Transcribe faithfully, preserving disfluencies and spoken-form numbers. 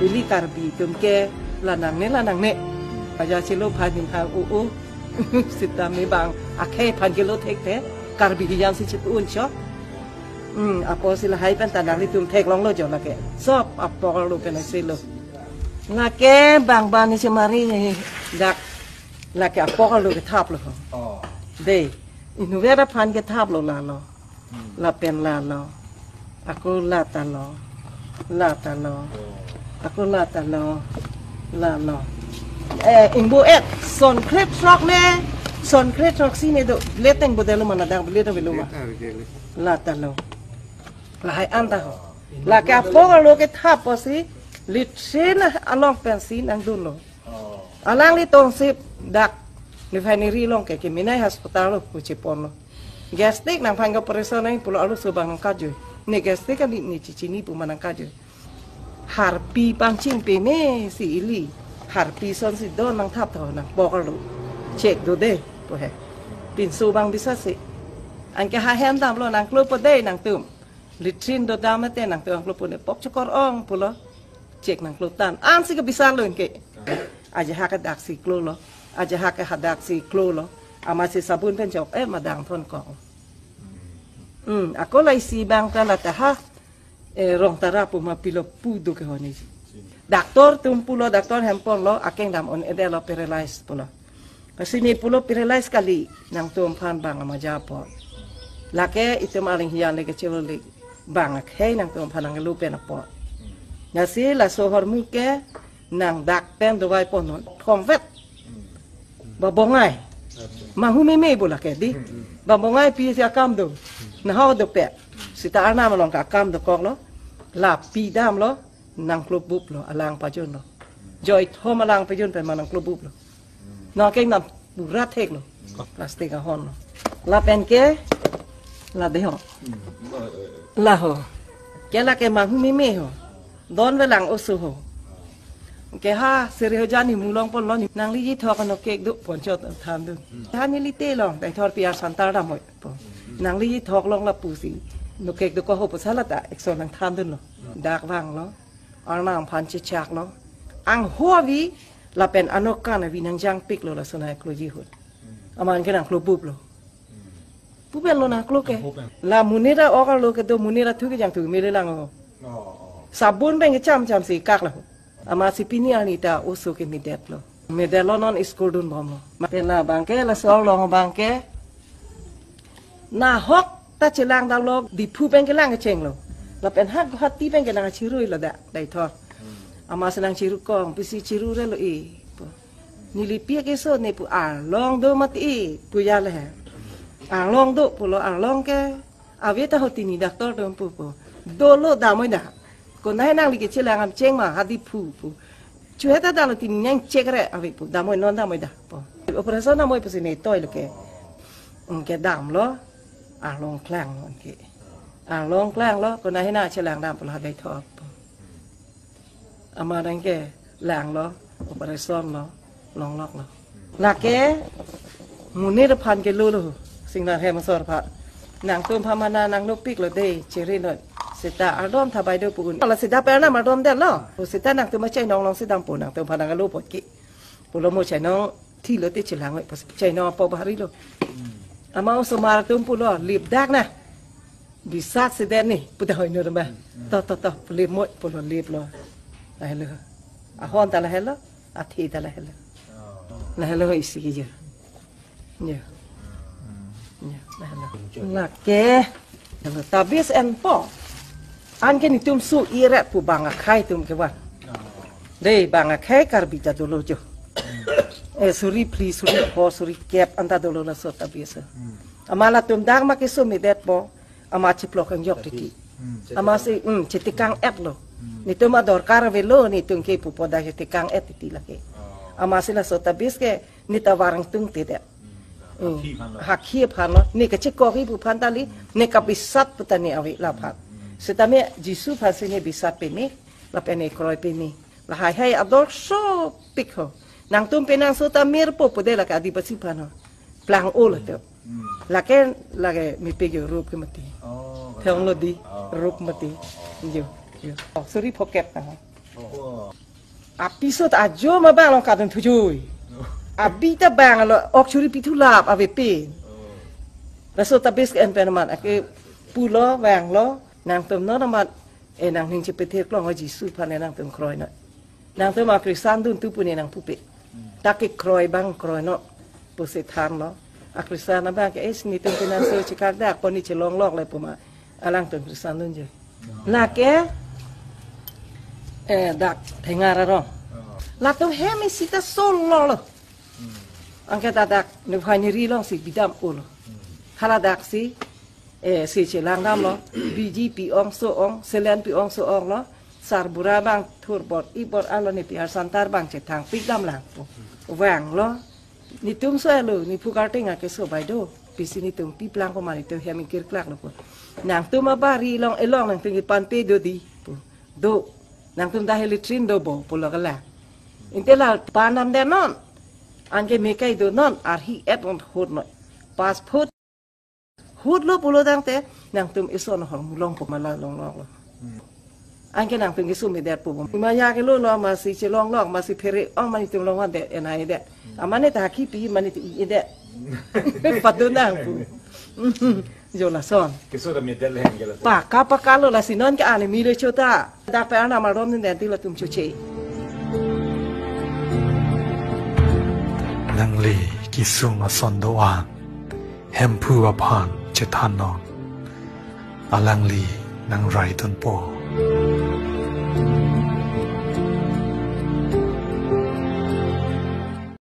Ili Karbi atum ke la nangne, la nangne. Paja chelo phan ning hang u u. Sitame bang akhei aphan kelo thekthe. Karbi hijan si chipu un cho. Hmm, apotsi lahai pen ta nanglitum theklonglo jo lake. Sop apok arlo pen si lo. Lake bang bang ni chemari dak lake apok arlo kethaplo. Oh. Dei. Inutvet aphan kethaplo lalo. Hmm. Lapen lalo. Ako la ta lo. La ta lo. Oh. Ako la ta lo. La lo. Eh, ingbo et. Son kre throk ne. Son kre throksi ne do. Bleteng bodelo mana dang bleteng belo ma. Bleteng belo. La ta lo. Lahai anta ho. Oh. Lake apok arlo kethap apotsi. Latrine along pensi nangdunlo. Oh. Alangli tongsi dak refinery along ke kemenei hospital lo pu cheponlo. Gastric nangphan ke operation nang pulo arloso bang nangkajui. Ne gastric kali ne chichini pu ma nangkajui. Harpi pangching peme si ili. Harpi asonsi do nangthap tho nangpok arlo. Chek do dei pu he. Pinso bang bisatsi. Anke hahen damlo nangklopo dei nangtum. Latrine do dam ate nangtum nangklopo ne pok chokor ong pulo. Chek nangklo tan. Ansi ke bisar lo anke. Ajahak ke daksi klolo. Ajahak ke hadaksi klolo. Amatsi sabun pen chok eh madang thon kong. Hmm, ako la isi bang ta la ta ha. Eh, rong tara pu ma pilo pu do ke honi. Doctor atum pulo, doctor hem ponlo, akeng dam un-edetlo paralyze pulo. Lasi ne pulo paralyze kali, nangtum aphan bang amaja apot. Lake itum aling hijan le kechelo le bang akhei nangtum aphan nanglo pen apot. Lasi laso ahormu ke nang dak pen dovai ponnon thomvet. Ba bongai. Manghu meme bo lake dei. Ba bongai pi si akam do. Nahok do pe. Seta Arnam along ke akam dokoklo. Lapi damlo. Nangklobuplo, alang pajunlo. Joithom alang pajun pen ma nangklobuplo. Nangkeng dam pura theklo. Plastic ahonlo. Lapen ke, la dei ho. La ho. Ke lake manghu meme ho. Don velang oso ho. Ke ha, seri ho jani mulong ponlo ni. Nangli ji thok ano kek do pon chot thandun. Ha neli te long, dai thor pia santar dam hoi po. Nangli ji thok long lapusi. No kek dokok ho pu sala ta, ekso nangthandunlo. Dak vanglo. Arnam aphan chechaklo. Angho avi lapen anokan avi nangjangpiklo lason hai kloji ahut. Aman ke nangklobuplo. Pu penlo nangklo ke. Nangklo pen. La monit a-ok arlo kedo monit athu kejangthu mele lang ho. Oh, oh. Sabun pen kecham cham si kak lo. Amatsi pini arni ta oso ke medetlo. Medetlo non school dunbomlo. Mate labang ke laso arlong abang ke. Nahok ta chelang damlo, Diphu pen kelang kechenglo. Lapen ha Guwahati pen kelang chiruilo da, dai thor. Amatsi nangchiru kong, pisi chirurelo e pu. Neli pi keso ne pu arlong do mati e pu ya le he. Arlong do pulo arlong ke. Ave ta ho tini doctor atum pu pu. Dolo damoi da. Konat nangli kechelang amcheng ma ha Diphu pu. Chu he ta dalo tini nangchek re ave pu. Damoi non damoi da pu. Operation damoi pusi ne toilo ke. Anke damlo. Arlong klanglo anke. Arlong klanglo. Konat nangchelang dam pulo ha dai thor pu. Amat anke langlo, operation lo, longloklo. Lake, monit aphan ke lolo, Singnar hem asor aphan. Nangtum aphan mana nanglopiklo dei, chiri noi. Seta ardom thabai do pu un. La seta pen Arnam ardom detlo. Seta nangtum ma chainong alongsi dampo nangtum aphan nanglo apot ke. Pulo mo chainong thilo te chelang oi, pas chainong apo bahari lo. Ama osomar atum pulo, lip dak na. Bisat si det ni, pu ta hoi no ma. To, to, to, lip moi, pulo liplo. Lahelo. Ahon ta lahelo, athi ta lahelo. Lahelo isi ke jo. Jo. Jo, lahelo. Lake. Lahelo tabis enpo. Anke netum su iret pu bang akhei atum kevan. Dei, bang akhei Karbi ta dolo jo. Eh, suri phli, suri pho, suri kep, anta dolo laso tabis. Ama latum dak ma keso medet po. Ama chiplok angjok titi. Hmm, amatsi, hmm, chetekang-etlo. Hmm. Netum adorkar avelo, netum ke pupo da chetekang-et titi lake. Oh. Amatsi laso tabis ke, ne ta varang tung te det. Hmm. Hmm. Hakhi aphan lo. Hakhi aphan lo. Ne kachekok-i pu aphan ta li, hmm, ne kabisat pu ta ne ave laphan. Hmm. Sitame Jisu aphansi ne bisat peme, lapen ne kroi peme. Lahai hai ador sopik ho. Nangtum penang so ta mirpo pu de lake Adipasi aphan ho. Plang-o latum. Hmm. Lake, lake mepik jo rup ke mati. Oh, theklong lo dei, oh, rup mati. Oh, oh, oh. Jo, jo. Oh, suri pho kep ta ho. Oh. Apiso ta ajo ma bang along kadun thujui. Abi ta bang lo ok churi pithu lap ave pen. Laso ta bes ke en pen amat ake pulo vanglo nangtum non amat, eh, nangning chepethe klong o Jisu aphan nangtum kroinon. Nangtum akrisan dun tu pu ne nangpupe. Ta kekroi bang kroinon pusi thanlo. Akrisan abang ke, eh, netum pinangso chekar dak poni chelonglok le pu ma. Alangtum krisan dunji. Lake, eh, dak Thengar arong. Latum hem isi ta sololo. Anke ta dak ne phai ne ri alongsi bidam-olo. Hala daksi, eh, si chelang damlo. B J P ong so ong, selen pi ong so ong lo. Sarbura bang thur bor i bor alo ne P R Center bang chethang pik damlang po. Vanglo. Netum so alo, ne phu karting ake so bai do. Pisi netum pi plang ko ma netum hem ingkir klak lo po. Nangtum abari long elong nangtum kipan pe do di po. Do. Nangtum dak he latrine do bo pulo kelang. Inte la panam de non. Anke mekai do non arhi et on hut noi. Pas phut hut lo pulo tangte nangtum ison hor mulong po ma la longlok lo. Anke nangtum kesu medet po bo. Maya ke lo lo masi chelonglok masi phere ong mani tum long wan de enai de. Amane ta kipi mani ti i de. Padu nang pu. Jo lason. Keso da medal hen ke la. Paka paka lo lasi non ke ane mile chota. Dak pe ana marom nin den ti latum choche. Nangli kesung ason do-an Hemphu aphan chethannon. Alangli nang rai dunpo.